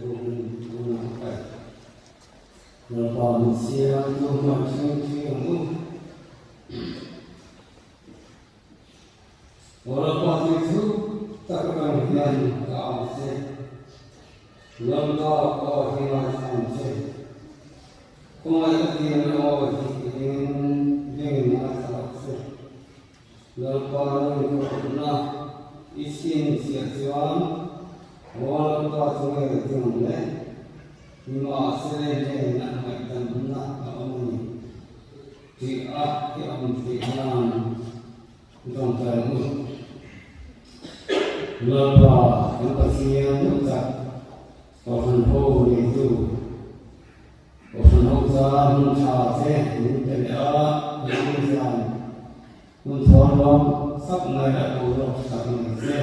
bukin an ang kai. Lalpa min siamtu hmai thleng thi ang u. Aw Lalpa tui thu tak atang hian ka au che. Lalpa ka aw hi ngaithla ang che. Khawngaih ka tiang i aw hi i beng bengin ngaithla rawh che. Lalpa nang ka kutna i chhinchhiah chuan aw Lalpa chu nge ka ti ang le? Nimahsela i hnenah ngaihdamna a awm a ni tih a i awm theih nan tawngtai ang u. Lalpa kan Pathian duh tak Kohhran ho neitu Kohhran ho chuan hun tha te min pe leh a, nang zan hun thawn lawm sak mai a boruak sak mai che.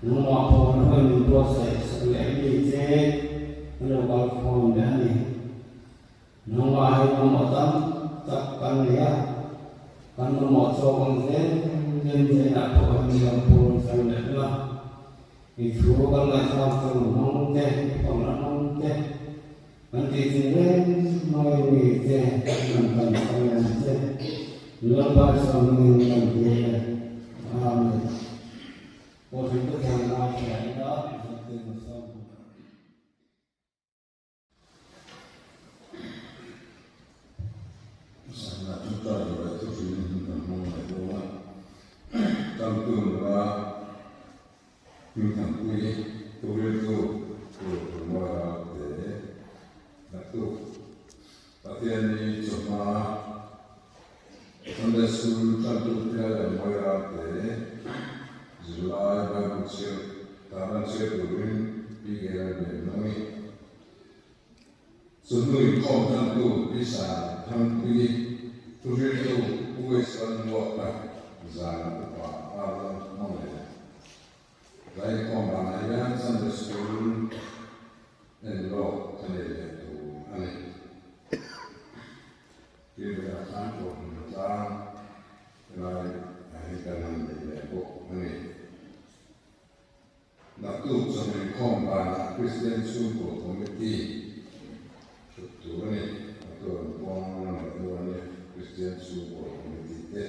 Nangmah pawh na hawi min buatsaih sak leh mi che an lo kal khawm leh a ni. Nangmah hi mamawh tam tak kan nei a, kan mamawh chawk ang zel zel hnenah pawh hi min lo phur thar leh la. I thu kan ngaihthlak chu hmang te, i pawmna hmang te, kan tih chin reng mai mi te kan kan thar leh ang che. Lalpa chuan hmingin kan ti e. Amen. Kohhran te chuan ngaithla ila, Zirtir Masawm. Sanna chu tar lo leh thuhrilin hun kan hmang leh dawn a, Tangtu nula Hmingthanpui thuriltu tur Rumawi Ralte naktuk Pathianni chawhma Sunday School tantu Pial leh Mawi Ralte zirlai Bible chhiar tarlan chhiar turin Pi Gera Liannungi Chunnu inkhawm tantu Pi Sangthangpuii thuhriltu Pu Western Muaka zan upa Arlan Hmangaih Zaikhawm danah hian Sunday School en lawk a nei leh tur a ni. Tin velah khan kohhran tlang helai ah hian kan han nei leh bawk a ni. Naktuk chawhmeh inkhawm danah Kristian Chhungkaw Committee thut tur a ni. Naktuk an puang leh dawn a nia Kristian Chhungkaw Committee te.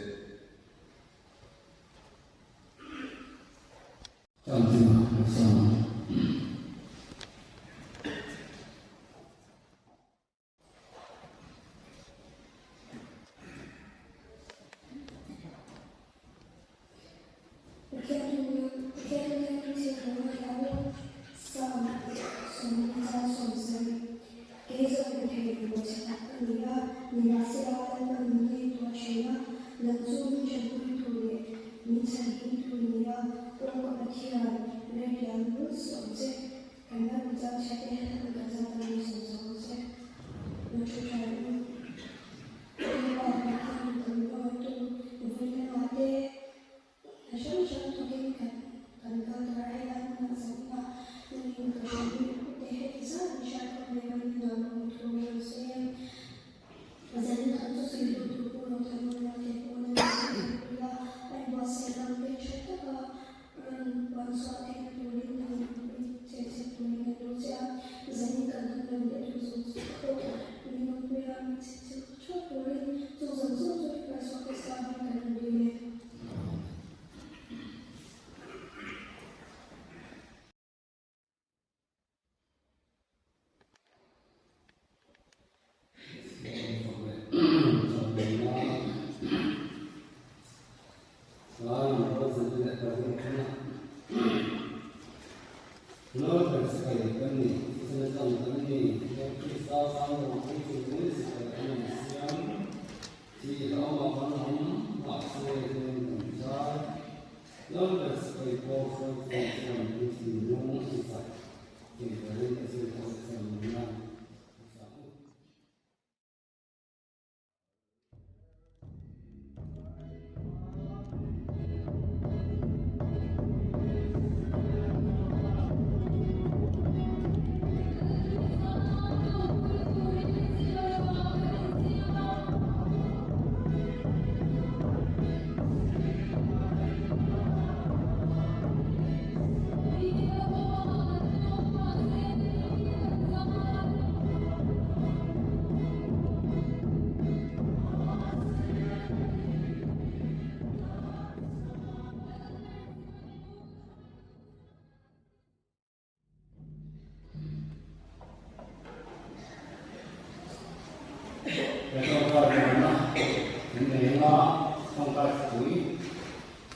Tawngtai pui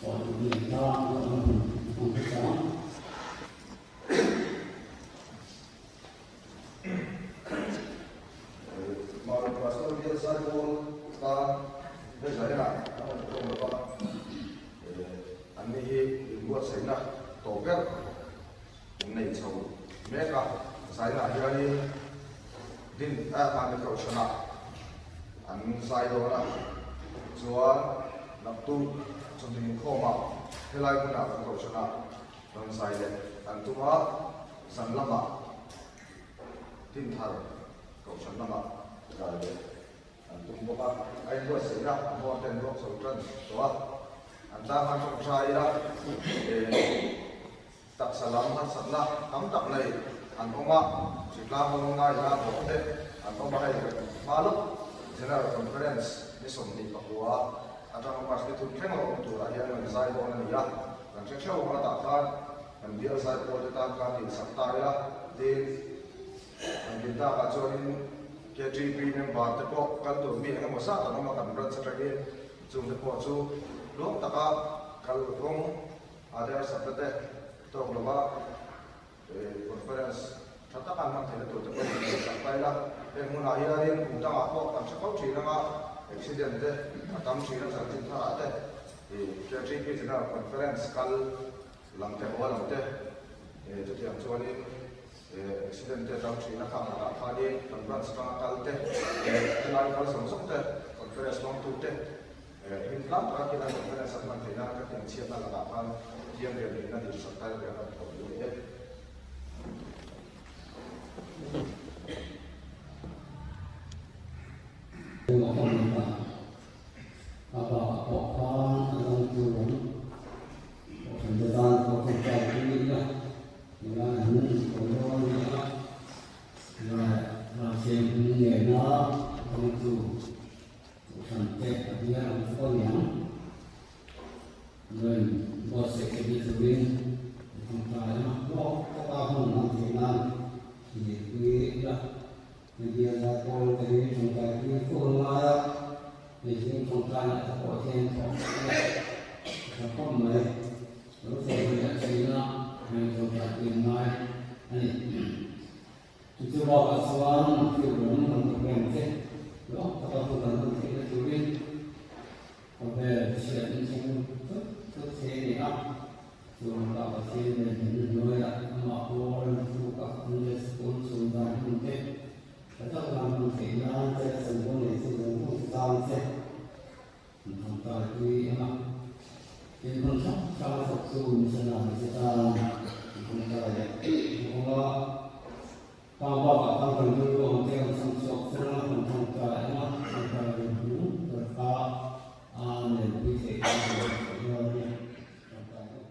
tawh duh nei ta an awm hun ang hmasa ang. Mara Pastor Bial Zaipawl tan he zaina an awm khawm lo va, anni hi inbuatsaihna tawh ber an nei chho mek a. Zainah hianin din mahni kohhranah an zai dawn a, chuan naktuk chawhnu inkhawmah helai hmunah kan kohhranah rawn zai leh an tum a, zan lamah Dinthar kohhran lamah zai leh an tum bawk a, a inbuatsaihna a hmuar ten ruak chho tan tawh a, an tlangah tawngtai ila Taksa lam harsatna tam tak nei an awm a, hritlang lawng ngaina bawk te an awm a, hei hma lawk General Conference ni 29 atanga March ni thum thleng lo awm turah hian kan zai dawn a ni a, kan hre theuh ang a tah khan kan bial zai pawl te tan khan insak ta ila tin kan din takah chuanin KTP member te pawh kal tur mi engemaw zat an awm a kan branch atangin chungte pawh chu luang taka kal kawng Aadhaar sakna te tawk lova conference tha taka an hman theihna tur te pawh in sak ta ila. Heng hmunah hianin kum dangah pawh kan hre fo thin anga accident te a tam thin a chanchin tharah te KTP General Conference kal lam te haw lam te chutiang chuanin accident te a tam thin a khang lakah khanin kan branch atanga kal te helai kal zawng zawng te conference hmangtu te Hlim tlang taka khi lai conference an hman theih nan ka tiang chhiatna lakah khan thiam ve nihna dil sak tai ve an thawk duh e. A bakah pawh khan a dangtu lam Kohhran te tan pawh tawngtai pui ila, nula an inkawl dawn a ni a, Ralthiam hming nena dangtu Kohhran te a bial ang chu ka ni ang. Nuain buatsaih theihna turin i tawngtai ang a, hlawk taka hun an theih nan thilpui ila. Hei bial zai pawl te hi tawngtai pui fo an ngai a, hei zing tawngtaina te pawh hian thawh ila a tha khawp mai. Lo thawh ve leh thin a, heng tawngtai pui an ngai a ni. Chu chu bakah chuan thil lam kan program te lawk taka hun kan hman theihna turin khawvel chhiat in thleng thut thut thei a ni a. Chuan ka Pathian nen min hnuaiah amah pawh rem thuk a Sunday School chhung dan hun te tha taka kan hman theih nan te chanvo neitu zawng zawng te tan te an tawngtaipui ang a. Tin hmun hrang hranga thawktu missionary te tan an tawngtai leh bawk ang a. Kang bakah khan kan rilru ang te kan chhang chhuak fur ang a, kan tawngtai ang a, tawngtai rilru ber kha a nenpui theih nan kan ngaihtuah dawn a nia. Tawngtai bawk.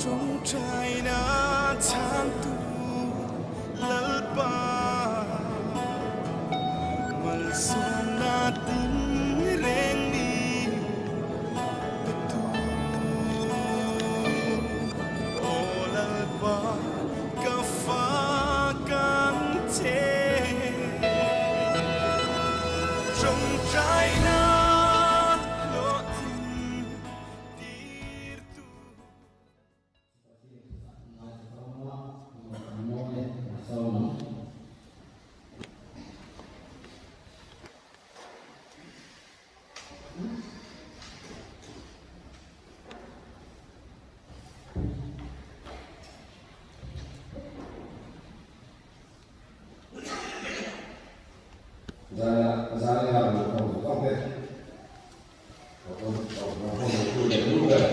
Tawngtaina chhangtu Lalpa malsawmna tin reng ni petu. Aw Lalpa ka fa kan che Tawngtaina hlawhtling tirtu. Zana luhkhawm zawng te luhkhawm leh nu ber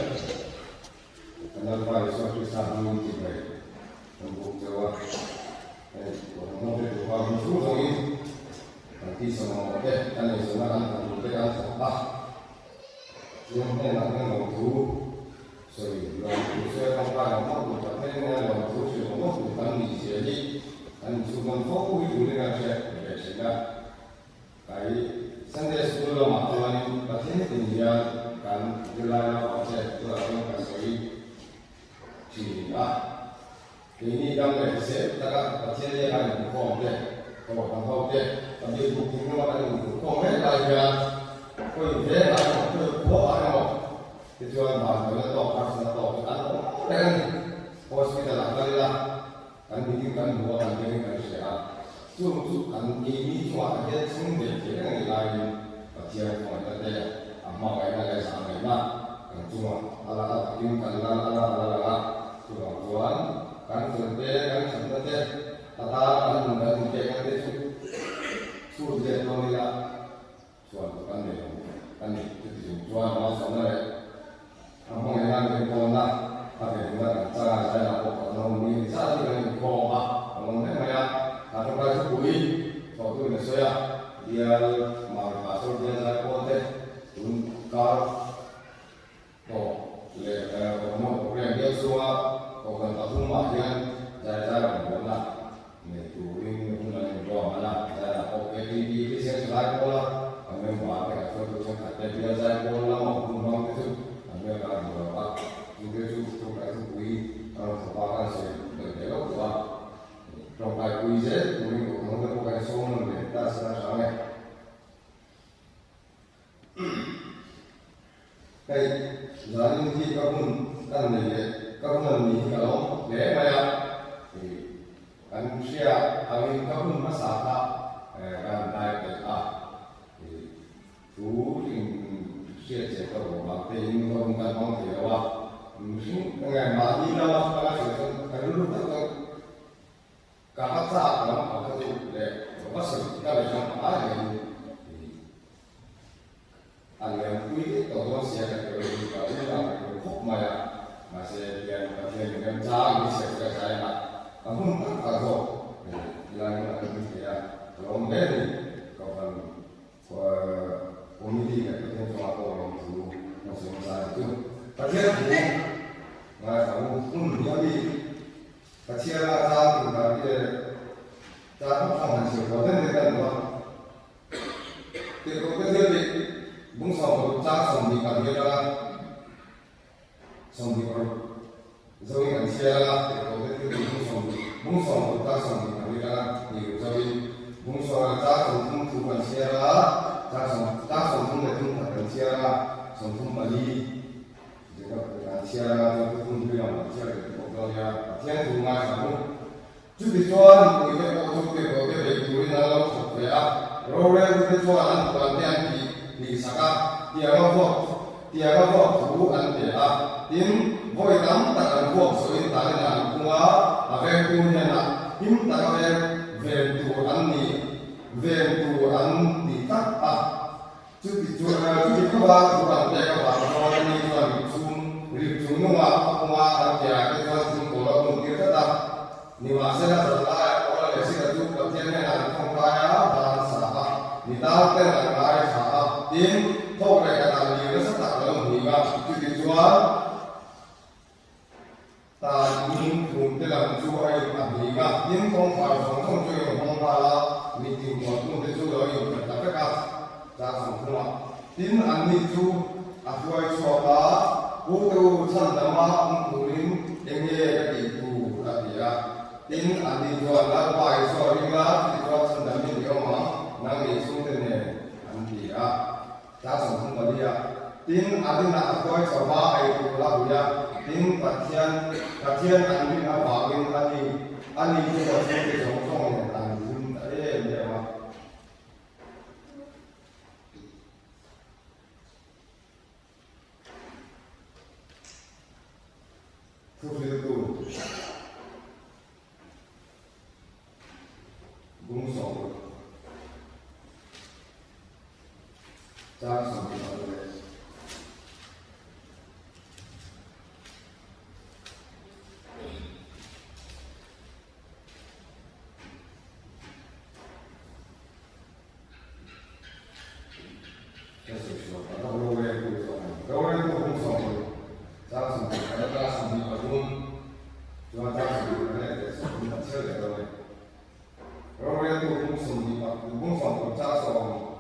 kan Lalpa Isua Krista hmangin tih mai kan buk cheu a, hei luhkhawm te duhva hun chhung zawngin kan tisa mamawh te kan eizawnna kan thawk tur te kan thawk a, Pathian hnenah hian lawmthu sawi lawmthu sawi tawngtai ang mawlh tur Pathian hnenah lawmthu hrilh ang mawlh tur kan nih zia hi kan inchhung nawn fo hi turin a hriat ve thin a. Kai Sunday School lamah chuanin Pathian tin hian kan zirlai naupang che tunah chuan kan sawi thin a. Keini dam leh hrisel taka Pathian leh kan inhmukhawm te, Kohhran ho te, kan biakbuk thing lama kan inhmukhawm mek lai hian khawi vengah emaw, khawi khuaah emaw tichuan vanduaina tawk, harsatna tawk chu an awm reng a ni. Hospital ah kal ila kan mitin kan hmu a, kan bengin kan hria a, chung chu kan keini chungah hian thleng ve thei reng a nih laiin Pathian khawngaihna te, a hmangaihna leh zahngaihna kan chungah a la a takin kan la a la a la lang a, chuvang chuan kan fel te, kan thatna te, a tan kan nun kan inpekna te chu chhut let dawn ila chuan kan nei lo a ni. Chuti chung chuan malsawmna leh a hmangaihna an enkawlna a venhimna kan changa zai lah pawh kan awm ni zat hi kan inkhawm a, kan awm reng mai a, kan tawngtai thupui thawhtu in a sawi a, bial Mami Pastor bial zai pawl te tun kar tawh leh Kohhran ho program bial chhunga Kohhran pathum ah hian zai zai rawngbawlna nei turin hun an inruahman a, zai lah pawh KTP Kristian Thalai Pawla kan member te kan hruaitu thenkhat te bial zai pawl lama hun hmang te chu an member a duh lo a, chungte chu tawngtai thupui a rawn thawk a kan sawi belh ve lo tawh a, tawngtai pui zel turin Kohhran ho te pawh kan sawm nawn leh ta se a hrang e. Hei, zanin hi ka hun kan nei leh ka hun an ni hi ka lawm hle mai a, kan hria angin ka hun hmasa kha kan dai peih a, thu in hriat che ka ruah vang te in ka hun kan hmang thei lo a, mihring nge mahni lama ka la hrilh chuan ka rilru tak tak Ka ha chak lam ang kha chu leh va sawi ka leh lam ai mai in a lian pui tawh dawn sia ka ti rawh ka u lah ka ti khawp mai a, mahse tiang Pathian in remchang in siam ka zai a, a hun tak tak zawk tilai hmun ah ka ding thei a, ka lawm hle a ni, Kohhran Committee leh Pathian chungah pawh lawmthu kan sawi hmasa a ni chu. Pathian thu ngaithla u hun hi a mi. Pathian a chang tur dan hi le chang khawp thang han chhiar kual den den kan duh a. Tirhkohte thil tih bung 16 chang 24 atanga 26 zoin an chhiar anga tirhkohte thil tih bung sawm bung 16 chang 24 atanga ni ruk zoin bung sawm chang 30 thu kan chhiar anga chang sawm chang 33 kan chhiar anga 34 An chhiar anga chuan thuthlung hlui lam an chhiar leh bawk dawn nia, Pathian thu ngaithla ang u. Chutichuan mipuite pawh chu tirhkohte bei turin an lo thawk ve a, roreltute chuan an puante an tih hlihsak a, tianga vuak tianga vuak thu an pe a. Tin, vawi tam tak an vuak zawhin tanin an phung a, a vengtu hnenah him taka veng ven tur an ni ven tur an ti tlat a. Chuti chu chuti khawpa thu an pek avang chuan ani chuan rip chhung rip chung nunga a puma an ke ah te chuan thing pawl a hmun tir tlat a. Nimahsela zan laiah Paula leh Sila chu Pathian hnenah an thawngkai a, hla an sa a, mi tan ten an ngaithla a, tin, thawk leh khatah lir nasa tak a lo hnih a, chuti chuan Tan in thum te lam chu a in a hning a, tin kawngkhar zawng zawng chu in hawng nghal a, mitin kualtun te chu lo in khat ta vek a, chang 30 ah. Tin anni chu a hruai chhuak a, Pu te u chhan dam a awm turin eng nge ka tih tur a ti a. Tin anni chuan Lalpa Isua ring la, chuti chuan chhan dam in i awm ang, nang leh i chhungte nen an ti a. Chang 34 ah, Tin, a rinah a hruai chho va, ei tur a hui a, tin, Pathian, Pathian an rin avangin a ni, a ni chu a chhungte zawng zawng nen an hlim ta em em a. Thuhriltu Bung 6. Chang 24 leh. Ka sawi sual ta hlauh roreltu chu a ni. Roreltu bung 6 chang 24 atanga 23 chuan chang 24 leh 30 kan chhiar leh dawn e. Roreltu bung 20 bung 20 chang 10.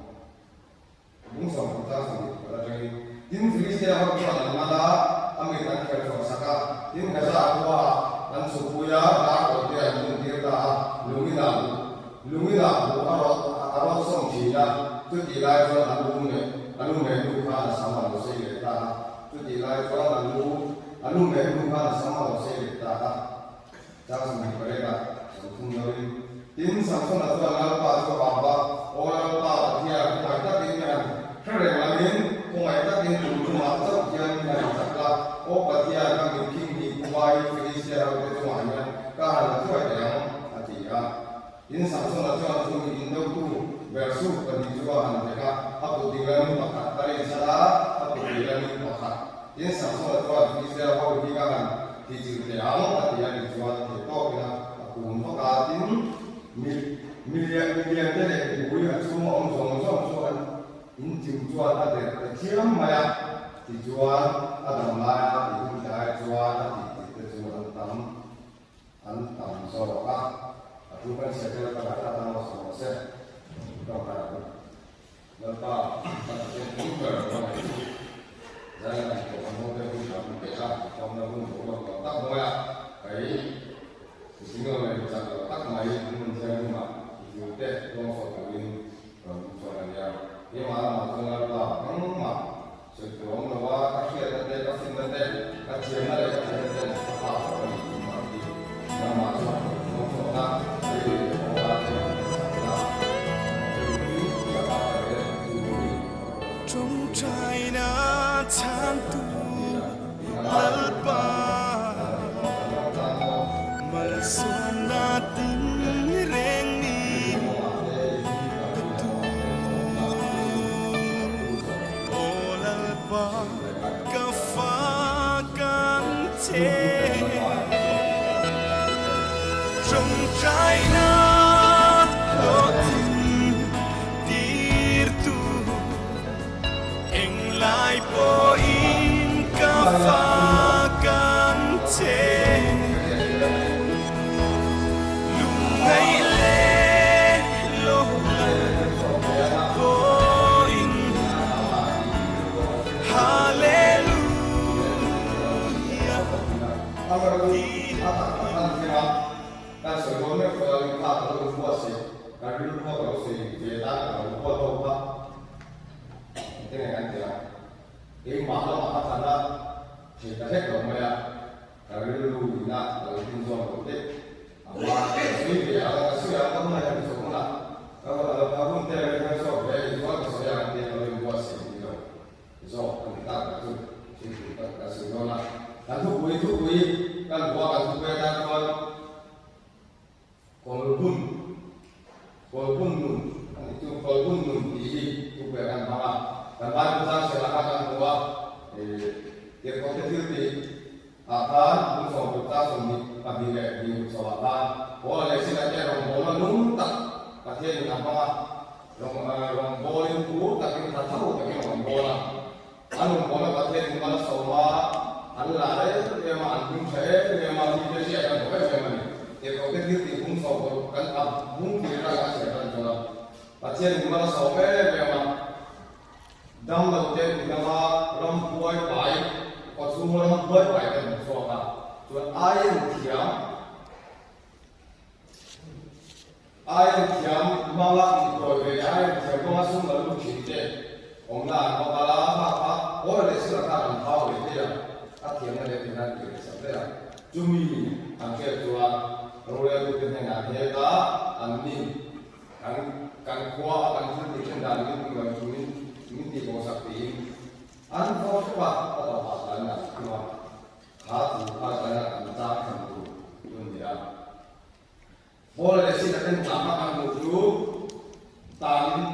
Lungin-ah buh a rawt a rawt sawm thin a, chutih lai chuan a lu meh a lu meh hnu khan a sam a lo sei leh ta a, chutih lai chuan a lu a lu meh hnu khan a sam a lo sei leh ta a. Chang 28 ah 30 loin. Tin, Samsona chuan Lalpa chu a au a, Aw Lalpa, Pathian, khawngaih takin mi han hre reng langin, khawngaih takin tum tumah chauh hian mi han chak la, Aw Pathian, ka mitkhing hi Kubai Filistia hote chungah hian ka han la thuai teh ang, a ti a. Tin, Samsona chuan chu mi indotu Bersuk pahnih chu a han hnek a, a kut dinglamin pakhat a rinchhan a, a kut veilamin pakhat. Tin, Samsona chuan Filistia ho hi ka han ti chilh teh ang, a ti a nih chuan theih tawkin a a kun vak a. Tin, mi milian miliante leh mipui a chhunga awm zawng zawng chu an inchim chuan a der ta thiam mai a, tichuan a dam laia a tih hun tlai chuan a tih tih te chu an tam. An tam zawk a, a thu kan chhiat vel ka dah atan a sawi se, tawngtai ang u. Lalpa, kan Pathian tum ber ka ngaih chu zai an tawh an hote hun tha hun pe a, famna hun boruak lo tak hnuaia kei mihring lo leh michak lo tak mai hmun thianghlimah i thute dawngsawt turin rawn um chuan a nia. Keimah lamah chuan Lalpa, engmah Sawi tur awm lo a, ka hriatna te, ka finna te, ka thiamna leh ka theihna ten a phak lo a ni tih mah hi nangmah chuan ka lo chhuak a, rei leh awm a te chakna rilru tui taka ka rel tur hi ka pawh Tawngtaina chhangtu Lalpa malsawmna tin reng ni ka tu. Aw Lalpa ka fak ang che. Tawngtaina hlawhtling tirtu englai pawhin ka fak ang che. Lungngaih leh lawmna pawhin Hallelujah ti Kan sawi dawn meuh chuan kha ka lo inbuat si, kan rilru a ka lo sawi ve ta ka lo buat ho kha engtin nge kan ti ang? Keimah lamah ka than a, thei ta hlek lo mai a. Ka rilru ina ka lo hlim zawk lo teh. A hma ka sawi ve ang a, ka sawi ang ka hmun a hlim zawk hunah ka ka hun te reng reng zawk ve i chuan ka sawi ang tia ka lo inbuatsaih ni lo zawk a ni tak ka chu thil tur tak ka sawi dawn a. Kan thupui thupui kan hmu a, kan thupui atan chuan Kawlbun Kawlbun nun a nih chu Kawlbun nun tih hi thupui kan hmang a, kan Bible chang hriatah khan kan hmu a, Tirhkohte thil tih ah khan hmun sawmkut chang 22 leh hnih chhoah khan Paula leh Sila te rawngbawlna nung tak Pathianin a hmang a, rawngbawlin phur takin tha tho takin rawnbawl a. An rawngbawlna Pathianin mal a sawm a, an la rem em a, an hming tha em em a, mite hriat an hmu em em a ni. Tirhkohte thil tih hung chho pawh kan a hung tir kha kan chhiar tan chuan a, Pathianin mal a sawm em em a, dam lo te mi dama ram huai pai, khaw chhunga ram huai pai te an hmu chhuak a, chuan aiin thiam, Aiin thiam hmanga intawi ve leh aiin thiam hmanga sum la lut thin te awmna an va kal a, kha kha haw leh sir khan an thau leh thei a, a thiamna leh theihna an tih leh sak daih a. Chumi an hriat chuan roreltute hnenah heta an ni kan kan khua a kan thil tih then dan min tum lo chu min min tih bo sak tiin an thaw hrep a, a tawpah tlan an thung a, kha thu kha tlan a an chang than tur chu a ni a. Paul leh Sila ten tlakna kan hmuh chu tanin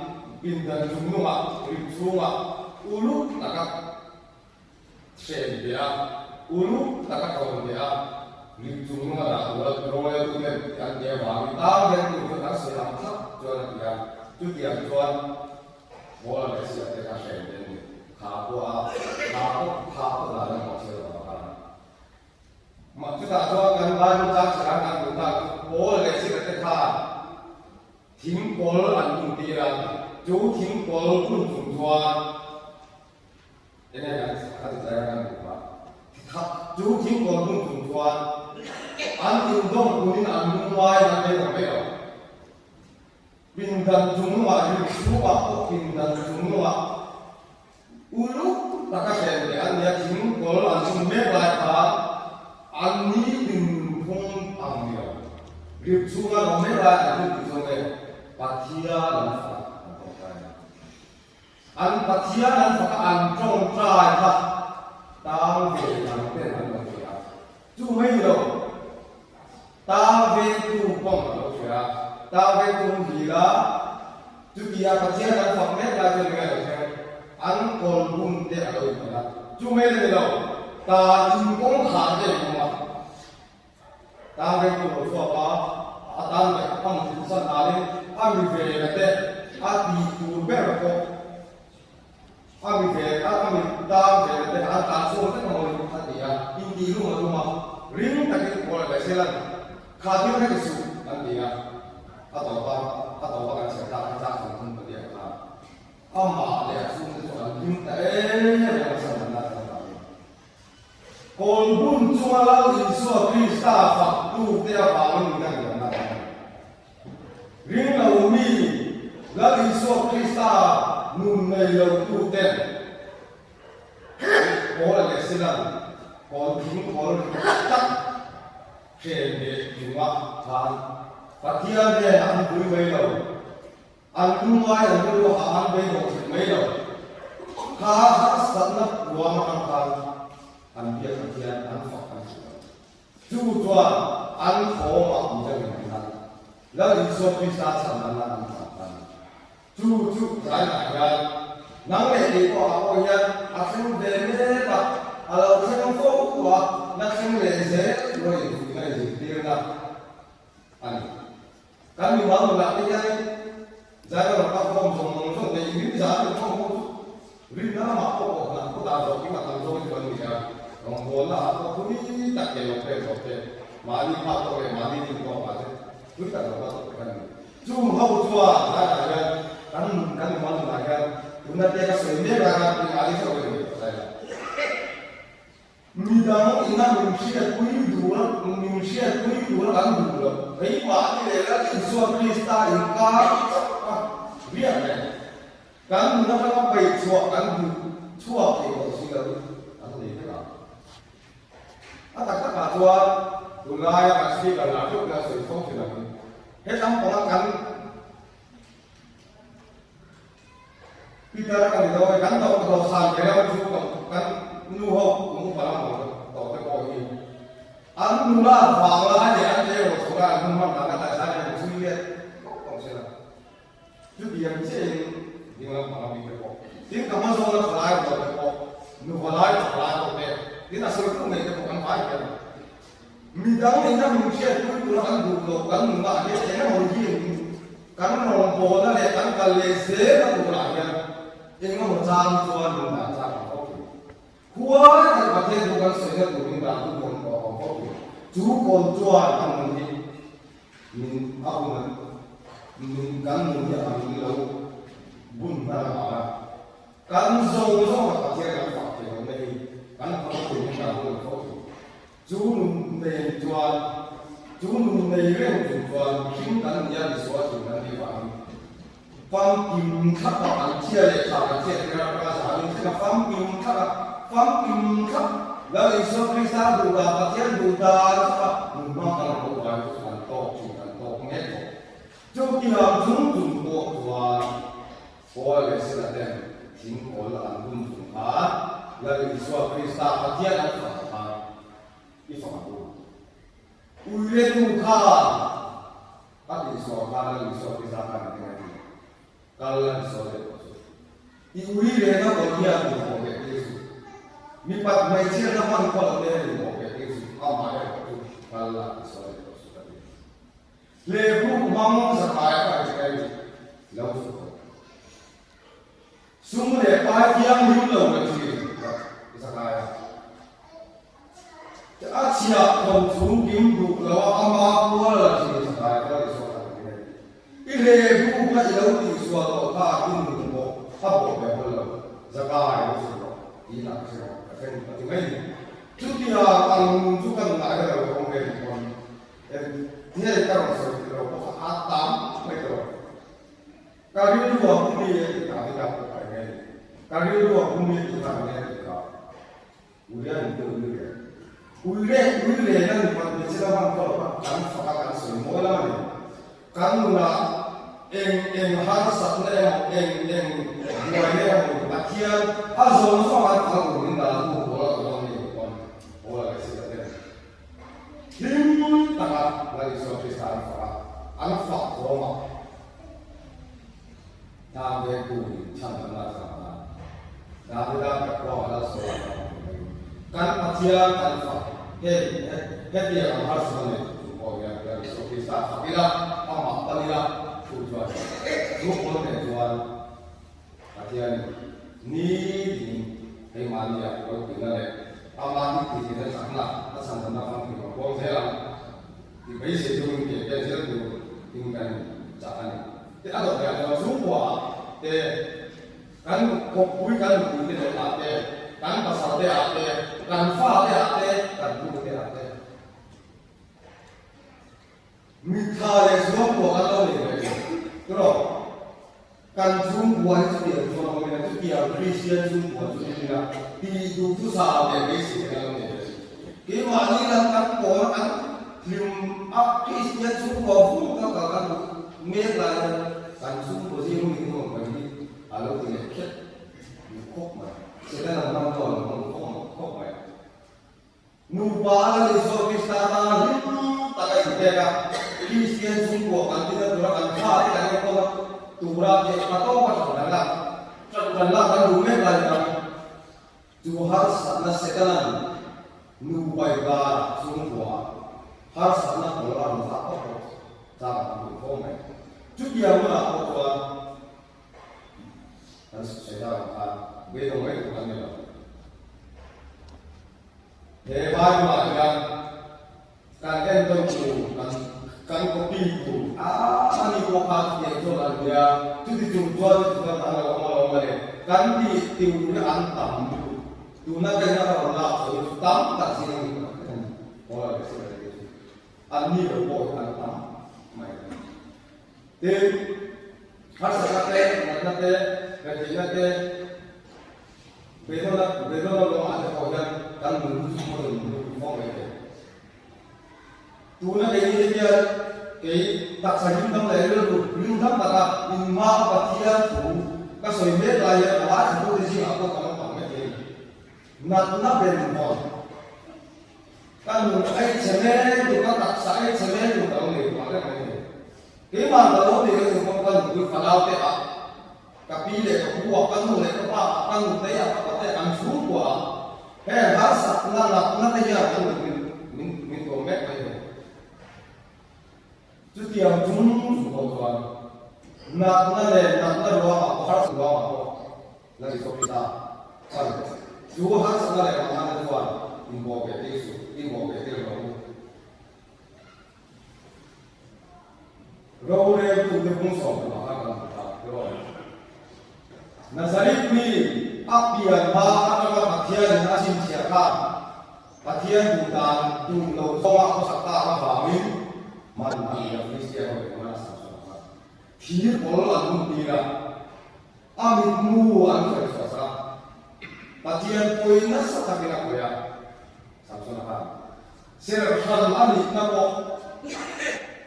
pindan chung nungah rim chhungah uluk taka hren ve a, uluk taka tawn ve a, rim chung nunga dah tura roreltu ten an ti avangin tar hian tu chuan an sawi ang thlap chuan a ti a, chutiang chuan Paul leh Sila te kha hren ve an ni. Kha pawh a, kha pawh kha pawh dan an hmuh chhiat avang khan. Mah chutah chuan kan Bible chang chhiar kan duh tak chu Paul leh Sila te khan thing kawl an bun tir a, chu thing kawl bun chung chuan enge kan a ti tlai a kan duh phah. Chu thing kawl bun chung chuan an indawm kunin an lungngai an ei ta mai lo. Pindan chungnungah rin chhungah pawh pindan chungnungah uluk taka hren leh an nia thing kawl an chhun mek lai khan an ni dinphung ang ni lo. Rip chhunga an awm mek lai an thil tih chu nge Pathian an fak a, an tawngtai a. An Pathian an fak a, an tawngtai kha tang ve dang ten an lo hria. Chu mai ni lo, tang vengtu pawng an lo hria. Tang vengtu hung hil a, chutia Pathian an fak mek lai chuan enge a lo thleng? An kawl bum te a lo inpalh a. Chu mai la ni lo, tan in kawngkhar te a inhawng a. Tang vengtu lo chhuak a, a tan leh a mutthilh san danin a mi vena te a tih tur ber pawh A mi ve a, a mi tan ve te an tlan chhuak vek amaw in a ti a, intih lum a tum a, ring takin pawl a leh zel a ni. Kha thil kha ti suh an ti a, a tawp a, a tawp a kan chhiar tak kha chak zawng thum ka ti ang khan amah leh a chhungte chu an hlim ta em em a san an la chuan ta a ni. Kawl hun chunga Lal Isua Krista faktu te avangin min kan indan na a ni. Ring lo mi, Lal Isua Krista nun nei lo tu ten Paula leh Silan kawl thing kawl ri tak tak hren leh chunga khan Pathian hnenah an pui mai lo, an lungngai an rilru hah an beidawh thei mai lo. Kha harsatna puang atang khan an biak Pathian an fak an hrilh lo. Chu chuan an thawmah midangin an hlan. Lal Isua Krista chhan an hlan an hlan ta a ni. Chu chu zainah hian nang leh kei pawh ah pawh hian a thleng ve mek a, a lo thleng fo tawh a, na thleng leh zel tur a infuihna inzirtirna a ni. Kan mimal nunah te hian zaina rawn kal khawm zawng zawng te in rin zan in khawm ho chu rinna lamah pawh pawh hnam khaw dan zawh kim a tam zawng chu an ni a, rawngbawlna ah pawh thui tak ke lo pek zawh te, mahni phak tawk leh mahni rin tawk ah te thui tak lo kal tawh te kan ni. Chung ho chuan zainah hian kan nun kan mimal nunah hian tunna te ka sawi mek lai khan mahni theuh ka inbe tawh zaila. Midang ina min hriatpui dura min hriatpui tura kan duh loh keimahni leh Lal Isua Krista inkar chauh a riak reng. Kan nun atanga peih chhuah kan duh chhuak thei tawh si lo an nei vek a. A tak takah chuan tunlaia kan speaker lah theuh hian sawi fo thin angin hetlam panga kan Peter a ni dawn e, kan dawh dawhsan ve lam chu kan nu ho kum upa lam ang tawh te pawh hi an nula vang lai leh an tleu chho lai an hun hman dan a taisa hian an chhui let khawp tawh si la. Chutiang chiahin ding lam pang ami te pawh tin ka hma zawna thalai rual te pawh nuva lai thalai ho te tin a sawitu ngei te pawh kan vai hian Midang ina min hriatpui tura kan duh loh kan nunah hian eng emaw hi kan rawngbawlna leh kan kal leh zelna turah hian eng emaw chang chuan min dah chak ang fo thin. Khuai tak Pathian thu kan sawina tur min dah tu kawn pawh a awm fo thin. Chu kawn chuan kan nun hi min a hun a min kan nun hi a min lo bun hman avanga kan zawng zawng a Pathian kan fak thei lohna hi kan phal tur min dah hun ang fo thin. Chu nun nei chuan, chu nun nei reng chung chuan mihring kan nia misual thin kan nih vangin famkim thlap a kan chhia leh tha kan chhiat tir atanga zanin thleng a famkim thlap a famkim thlap Lal Isua Krista duh dan Pathian duh dan thlap a nun hmang kan lo vai chu kan tawk thin kan tawk mek bawk. Chu tiang chung chung pawh chuan Paul leh Sila ten thing kawl an hun chung khan Lal Isua Krista Pathian an fak khan i fak ang u. Uiretu khan a tihsual khan Lal Isua Krista khan engtin a ti? Kal la tisual leh tawh suh. I ui rena kawl hian min hawh leh tir suh. Mipat hmeichhiatna hman khaw lo te min hawh leh tir suh. Amah erawh chu kal la tisual leh tawh suh ka ti. Hlebuk hmang zakai a kai che ni lo chu tawh. Sum leh pai thianghlim lo la thin zakai a. A chhiah tho chung kim duh lo a ama kual la thin zakai ka ti sual a ti hei. I hlebuk kha i lo tih sual tawh kha i nun pawh a bawh ve hawl lo zakai lo chu tawh tih lah ka hre ka thleng ka ti mai ni. Chutia ang nun chu ka nunah hian a lo awm ve ni pawn. Hei ka rawn sawi tih lo pawh kha a tam mai tawh. Ka rilru a pu mi e tih Davida pawh kha eng nge ni? Ka rilru a pu mi e tih kha eng nge tih kha Uria in te ui le ui le ui le na nupat hmeichhe la hman tawh kha kan fak a kan sawi mawi lam a ni. Kan nunah eng eng harsatna emaw eng eng buaina emaw Pathian a zawng zawng an phal tur min dah tu pawl a awm ang ni pawn pawl a leh si ta ten. Hlim taka Lal Isua Krista an fak a, an fak thawm a. Tlang vengtu in chhan an la chang a, Davida ka khuang a la sawi a tam mai. Kan Pathian kan fak hei hetiang ang harsatna nei tur chung pawh hian Lal Isua Krista fak ila, amah pan ila, chu chuan chu pawl nen chuan Pathian ni tiin keimahnia ropuina leh ama hi tihhlimna chakna a chhandamna famkim a puang zel ang tih beisei chungin ke pen zel tur in kan chak a ni. Te a dawt leh chuan chhungkua ah te, kan kawppui kan nupui te leh ah te, kan pasal te ah te, kan fa te ah te, kan nu te ah te. Mitha leh chhungkua kan lo nei ve thin. Tiraw? Kan chhungkua hi chutiang chuan awm ila, chutiang Kristian chhungkua chu ni ila, tih duh chu sa leh beisei kan lo nei ve thin. Keimahni lam kan pawl kan hlim a, Kristian chhungkua vung ka kal kan duh mek lai hian kan chhungkua zing mi nuam mai hi a lo ti leh khet duh khawp mai. Setana hmang chuan a lo hmang duh khawp mai. Nupa a la ni zawk Krista tana hlim tak a inpek a, Kristian chhungkua kan tina tura kan fate kan enkawl a tura teh hma tawka ṭan kan lak ṭan kan lak kan duh mek lai khan chu harsatna Setana'n nupa inkara chhungkua harsatna kawl a rawn zah tawk bawk chang a tam duh fo mai. Chutiang hunah pawh chuan kan sawi tak ang khan beidawng mai tur kan ni lo. He Bible-ah hian kan entawn tur, kan kan copy tur a ni pawh kha chutiang chuan an nia, chuti chung chuan chuti chuan an lo awm alawm a ni. Kan tih tur hi an tam lutuk. Tuna ka ina ka rawn lak chho hi chu tam tak zing a ni pakhat a ni. Paula leh Sila te chu an ni lo pawh hi an tam mai a ni. Tin, harsatna te, natna te, retheihna te, Beidawna beidawna ruangah te pawh hian kan nun chu hmazawn nun chu fawng mai thei. Tuna keini te hian kei taksa hlimdam leh rilru hlimdam taka inhma a Pathian thu ka sawi mek lai hian a ngaithlatute zingah pawh ka lo tam mai thei. Natna benvawn ka nun ei chhe mek tur, ka taksa ei chhe mek tur ka lo nei duh reng mai thei. Keimah ka lo nei ka duh pawh ka nupui fanau te ah Ka pi leh ka pu ah, ka nu leh ka pa ah, ka nutei ah, ka pate ah, kan chhungkua ah heng harsatna natna te hian an min min min min tuam mek mai thei. Chutiang chung chung pawh chuan natna leh natna ruangah pawh harsat ruangah pawh la ni chawp ta chan chu harsatna leh natna te chuan inbawh beh tir suh, inbawh beh tir lo u. Roreltute bung sawm kha kan hmu ta tiraw? Nazareth mi a pian hma atanga Pathianin a chhinchhiah khan Pathian duh dan duh lo zawnga khawsak tak avangin man a ni a, Filistia ho in man a sam chhuah kha thir kawl an hun tir a, a mitmu an khawih chhuah sak a, Pathian pawi nasa takin a khawih a, Samsona khan. Serhran a nihna pawh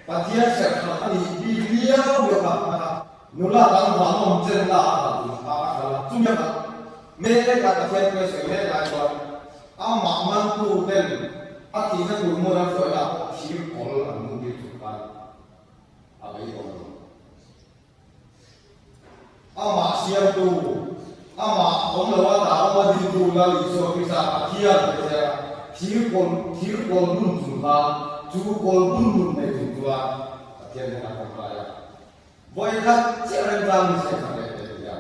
Pathian serhran a nih bik liau liau kha a kha. Nula dang van awm chenna a kal tih kha a hral a. Chumi a kal mek lai Pathian pawh a sawi mek lai chuan amah mantu ten a thihna tur hmun an hruaina ah pawh thir kawl an hmun tir chung khan a beidawng lo. Amah siamtu, amah awm loa dah awm a dintu Lal Isua Krista Pathian te che a, thir kawl thir kawl bun chung khan chu kawl bun nun nei chung chuan Pathian hian a kawm lai a. Vawi khat chiah remchang ni se khat leh teh tia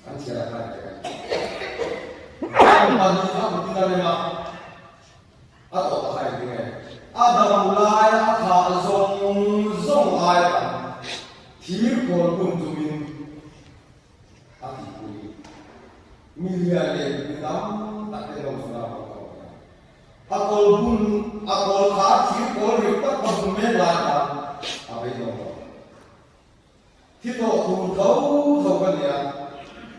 kan chhiar a khan teh a ni. Van pahnih a kutin a rem a. A tawh ta kha engtin nge? A dam laia a thah zawng zawng aia tam thir kawl bun chungin a tihpui. Mi lian leh mi tam tak te lo chhun a rawn tawh mai a. A kawl bun, a kawl kha thir kawl rik tak a bun mek lai khan a beidawng tawh. Thi tawh tur tho tho ka ni a,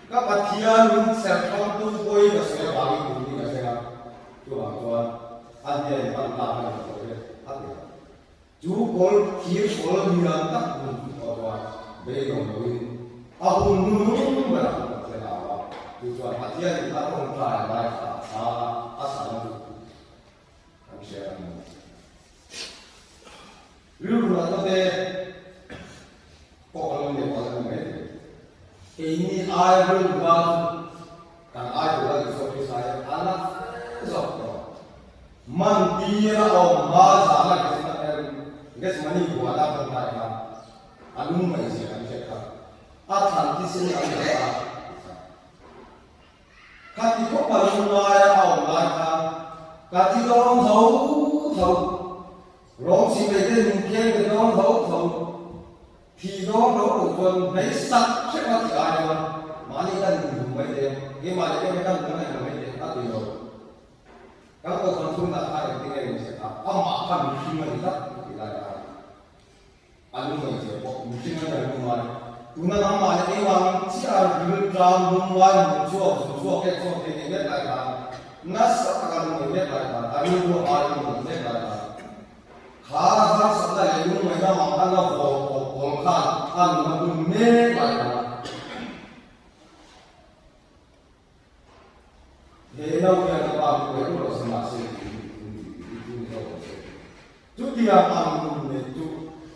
ka Pathian min serhramtu pawi ka sawi avangin tun hi ka thleng a, chuvang chuan a hnen pan tlak a ni tawh e, a ti a. Chu kawl thir kawl lian tak hun chu tawh chuan beidawng loin a hun hnunung berah chu Pathian a au a, chu chuan Pathianin a tawngtai lai kha a chhang a, a chhana chu kan hria a ni. Rilru natna te pawh kan lo nei palh a ni mai thei. Keini ai rilru na chu kan ai tur a ni zawk hi sai a na fe zawk tawh. Man tir a awm hma zana Gethsemane buana kan hnai khan a lungngaihzia kan hriat kha a thlan thisen an la ta ti kha. Khati khawpa lungngaia a awm lai khan ka thi dawn tho tho, rawng chhimei te min kheng ve dawn tho tho, thi dawn lo lo chuan hmei sak hrep a ti ai chuan mahni kan inhum mai teh, keimah leh keimah kan kan inhum mai teh a ti lo. Kan kohhran chhungah khan engtin nge min hre kha, amah kha mihring a ni tlat a ti lai khan. A lungngaihzia pawh mihring a tel lungngai. Tuna nangmah leh keimah ang chiah ril tlang lungngai hmun chhuak zun chhuak kek chhuak thei nei mek lai khan nasa taka lungngaih mek lai khan a rilru a ai lungngaih mek lai khan kha harsatna leh lungngaihna mang khan la vawn awp kawl khan a nun a hun mek lai khan He no hian a pa chu eng rawh se mahse tiin in ti i tum zawk ang che. Chutiang ang nun neih chu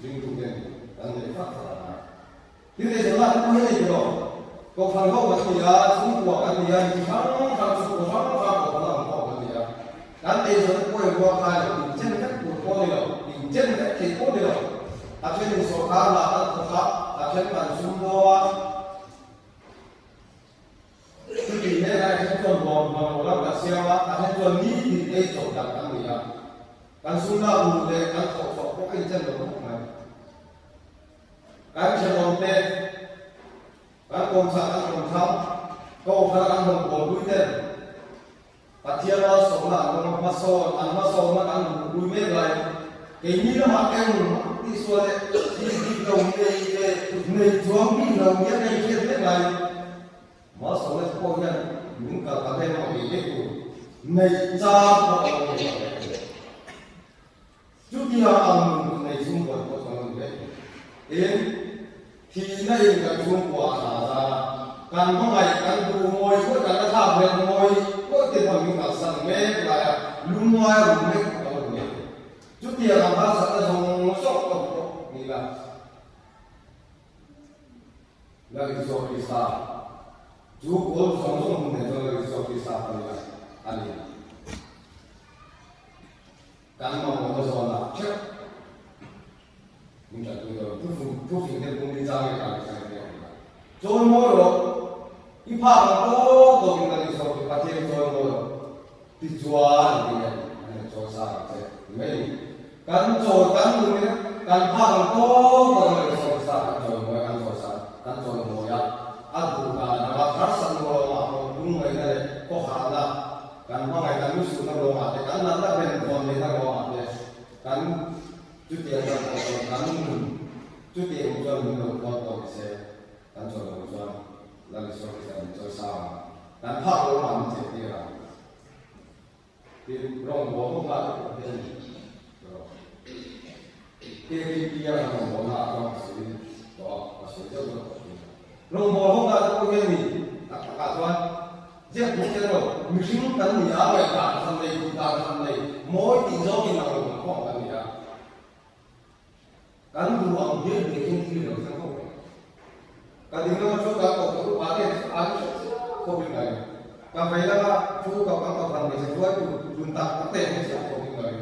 ringtuten kan neih fak fak a ngai. Thil ei zawhna te pawh hi a nei tawh lo. Kohhran ho kan ni a, chhungkua kan ni a, mi chi hrang hrang chhungkua hrang hrang kohhran ang pawh kan ni a. Kan ei zawhna te pawh engrual khai lo, inchen vek tur pawh a ni lo, inchen vek thei pawh a ni lo. A thenin sawrkar lah kan thawk a, a then kan sumdaw a. Chuti hnenah a then chuan bawm hman lo lam kan siam a, a then chuan nitin ei chawp dan kan ni a. Kan sum lak luh leh kan thawh chhuah pawh a inchen lo khawp mai. Kan thenawm te, kan kawmchhak kan kawmthlang, kohhran an rawn bawlpui ten Pathian malsawmna an rawn hmasawn, an hmasawnna kan rawn pui mek lai. Keini lamah eng tihsual leh tih dik lo nei leh nei chuang bik lo nia kan inhriat mek lai. Malsawmna te pawh hian min kal kal em a bei mek tur neih chang pawh a lo nei lo mek. Chutiang ang nun nei chhungkua te pawh chuan an ni mek. Tin, Thihna in kan chhungkua a hla zan a, kan hmangaih, kan duh ngawi ngawih, kan la thlak vel ngawi ngawih te pawh min kalsan mek lai a, lungngai a rum mek pawh kan lo ni. Chutiang ang harsatna zawng zawng ka hmu pawh ni la. Lal Isua Krista chu kawl zawng zawng hmun nen chuan Lal Isua Krista ka ni a, a ni. Kan mamawhna zawnah theuh. Min tanpui dawn thufung thufing te bung ni chang leh kang chang te ang a. Chawi mawi rawh, i phak ang tawk tawk in kan insawm chu Pathian hi chawi mawi rawh ti chuan an ti hian an han chawi sang ang che ti mai ni. Kan chawi kan nun in kan phak ang tawk tawk in kan insawm sa kan chawi mawi kan chawi sang kan chawi mawi a, a duh dan anga harsatna ruangah pawh lungngaihna leh khawharna kan hmangaih kan lusuhna ruangah te kan natna benvawn neihna ruangah te kan Chutiang kan pawh chuan kan nun chutiang chuan min lo khawn tawh ni se, kan chawi lo chuan Lal Isua Krista min chawi sang ang, kan phak lo lamah min cheh tir ang. Tin, rawngbâwl ho hna te pawh hian rawh KTP a kan rawngbâwl na ah chuan ka sawi tawh a, ka sawi deuh deuh tawh thin. Rawngbâwl ho hna te pawh hian mi tak takah chuan Ziak duh kher lo, mihring kan ni a, ngaihdan hran nei, duhdan hran nei, mawi tih zawngin ang lo kan khawm kan ni a. Kan duh ang biak biak hian thil lo thleng khawp mai. Ka ding lama thu kan koh tur upa te chu an hre chiah khawpin ka ring. Ka vei lama thu ka kan kohhran hmeichhe hruaitu dun tak tak te hre chiah khawpin ka ring.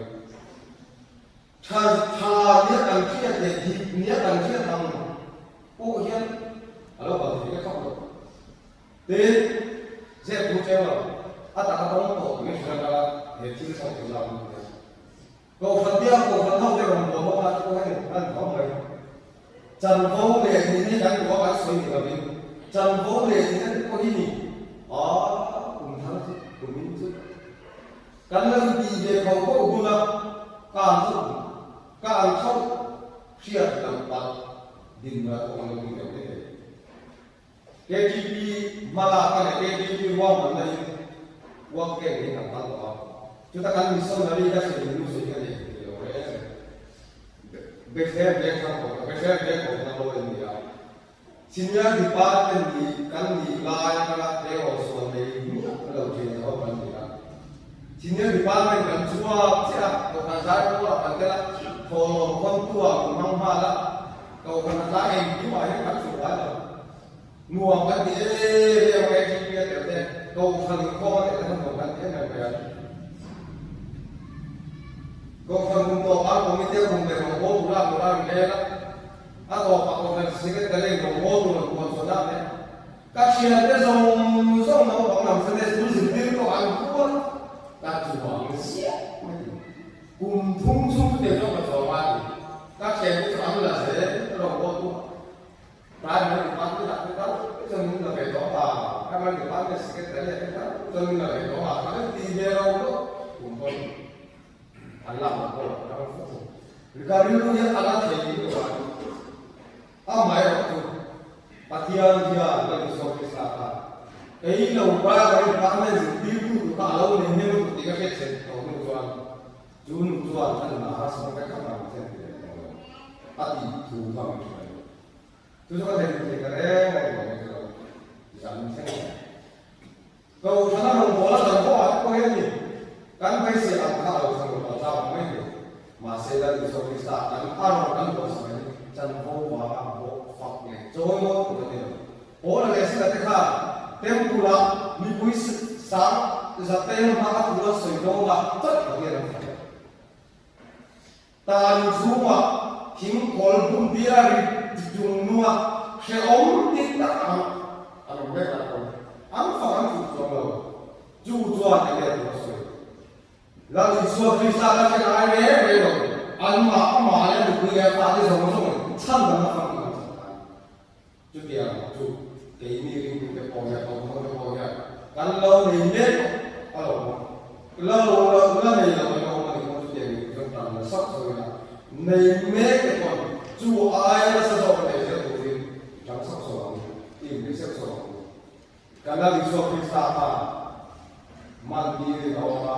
Tha tha nia kan hriat leh dik nia kan hriat ang pawh hian a lo kal thei vek khawp lo. Tin, zep thu cheng lo, a taka tawng tawh turin hria ka he thil chho tur zau ni a. Kohhran tia kohhran ho te rawn bual ho kha chu hei an thawm mai. Chanvo leh nihna hi kan duh a kan sawi ni lovin chanvo leh nihna te pawh hi ni a kum thar chu kum in chu kan lo intih ve kho kho hun a ka an thauh ka an thauh hriat loh palh din ral pawh kan lo ti deuh. KTP hmalakna leh KTP ruahmanna in work camp hi kan kal tawh a, chuta kan missionary ka thlen in lu sawi ka nei thei lo reng reng. Bethlehem veng thlang kawh na, Bethlehem veng kawh na lawi an ni a. Senior Department nih kan nih lai atanga tleirawl sual nei miah lo thin ho kan ni a. Senior Department kan chhuak chiah a, Kohhran zai pawh kan tel a, thawhlawm khawntu-ah min hmang nghal a, Kohhran a tlai engkim-ah hian kan chhuah ngai lo. Nuam kan ti em em a, ATP a tel te, Kohhran inkhawm a tel te kha nuam kan ti em em mai a. Kohhran kum tawp an committee a kum leh rawngbawl tura an rawn rel a. A tawpah Kohhran Secretary rawngbawl tur an puan chhuah dan leh ka thiante zawng zawng naupang lam Sunday School zirtir pawh an hual ka chuang ziah mai ti. Kum thum chhung chu tiang chuan ka chuang a ti. Ka thiante chu an la zel rawngbawl tu Primary Department ah te tal chuan min la ve tawh a, Primary Department Secretary ah te tal chuan min la ve tawh a, ka ti ve lo lo kum pawn. An lak ang pawh ka ram fo thung. Ka rilru hian a la thei in ka ruah duh. Amaherawh chu Pathian hian Lal Isua Krista kha kei lo Primary Department zirtirtu tur kha a lo nei hnem lutuk tih ka hriat chhen tawh hnu chuan chu nu chuan a nunah harsatna vek kha ka thlen ti leh tawh lo a tih thu kha min hrilh a ni. Chu chu ka thei duh thei ta reng reng lo mai chu lo zan thleng a ni. Kohhrana rawngbawla dan pawh ah te pawh hian ni kan beisei ang kha a lo thang lo a zau ang mai thei. Mahse Lal Isua Krista kan a rawn kan buaisa mai hi chanvo vanga bawk fak leh chawi ngawt tur a ni lo. Paula leh Sila te khan Temple ah mipui sang zaten hmanga thu an sawi dawn a chauh Pathian an fak. Tan chhungah thingkawl hmun bira ri chung nunga hrehawm ti tak ang an awm mek lai pawn an fak an fuh chuang lo. Chu chuan enge tur a sawi? Lal Isua Krista ka hre ngai reng reng lo. Anmah amah leh a nupui leh a fate zawng zawngin chhandamna famkim an chhan khan. Chutiang chu keini ringtute pawh hian, Kohhran te pawh hian kan lo nei mek a lo awm a. La lo la la nei lo an awm a nih pawh chutiang in chuan tan la sauh sauh ila, nei mek te pawn chu aia nasa zawk a nei zel turin i tang sauh sauh ang u, i inri sauh sauh ang u. Kan Lal Isua Krista khan man tirin a awm a.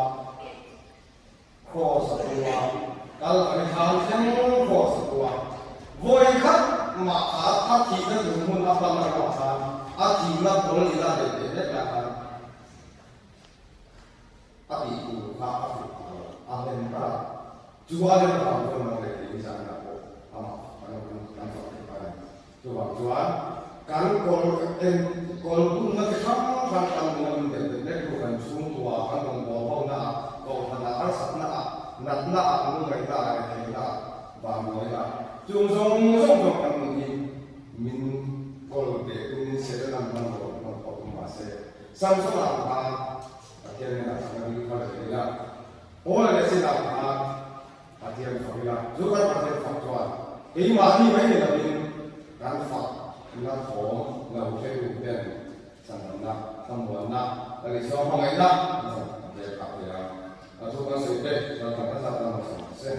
Kraws a pu a, kal a ni thlan thleng kraws a pu a. Vawi khat mah kha a thihna tur hmun a pan erawh khan a thihna khawl ila leh teh hlek lah khan a tih tur kha a fuh phah lo, a hlen bar a. Chu a lem avang chuan nang leh kei zan ah pawh amah kan kan fak thei phah a ni. Chuvang chuan kan kawl en kawl bunna chi hrang hrang kan nuna min del tel mek tu kan chhungkua kan rawngbâwl hona ah, kohhran ah, harsatna ah, natna ah, lungngaihna ah, retheihna ah, vanduaina ah, chung zawng zawng chuan kan nun hi min kawl teh tumin Setana'n hman rawn hman pawh tum mahse Samsona ang khan Pathian hnenah chuan kan ring thar zel ila, Paula leh Sila ang khan Pathian fak ila, chu kan Pathian fak chuan keimahni mai ni lovin kan fak na thawm lo hre tu ten chhandamna, thlamuanna, kan Isua hmangaihna an chhan ve phah thei a. A thu kan sawi te kan fak nasa tan lo sawi ta se.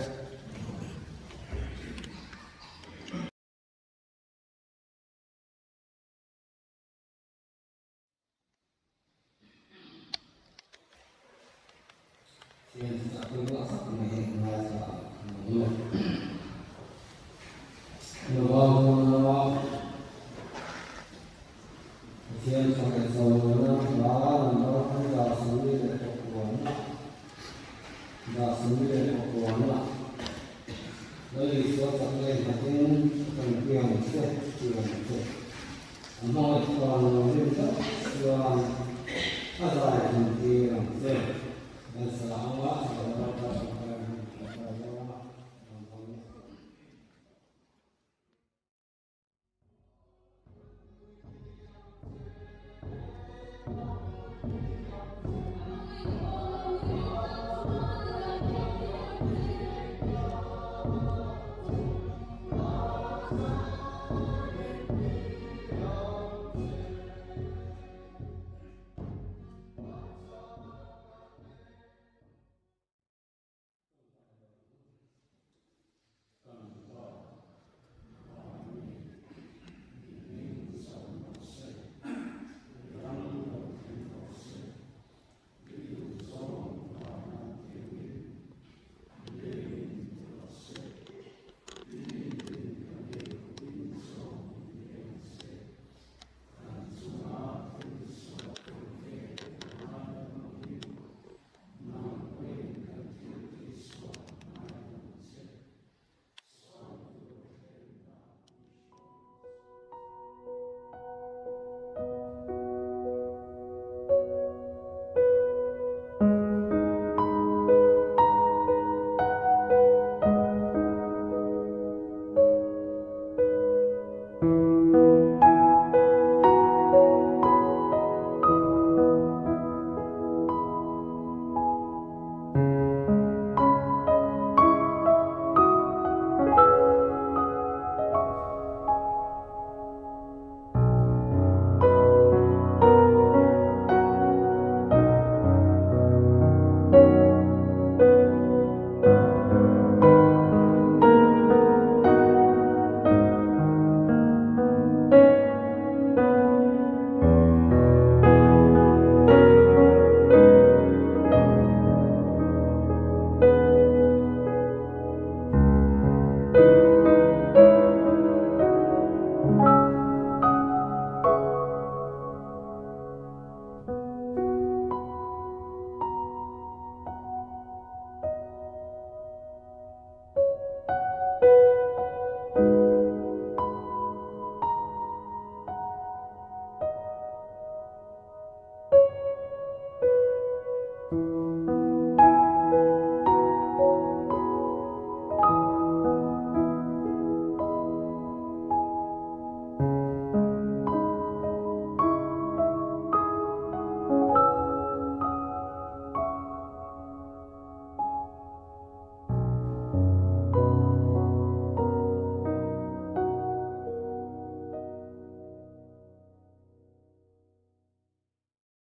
A hmangaih chuan lo rin tak chuan a zai thun tir ang che. Kan sa anga a lo ral ta thin.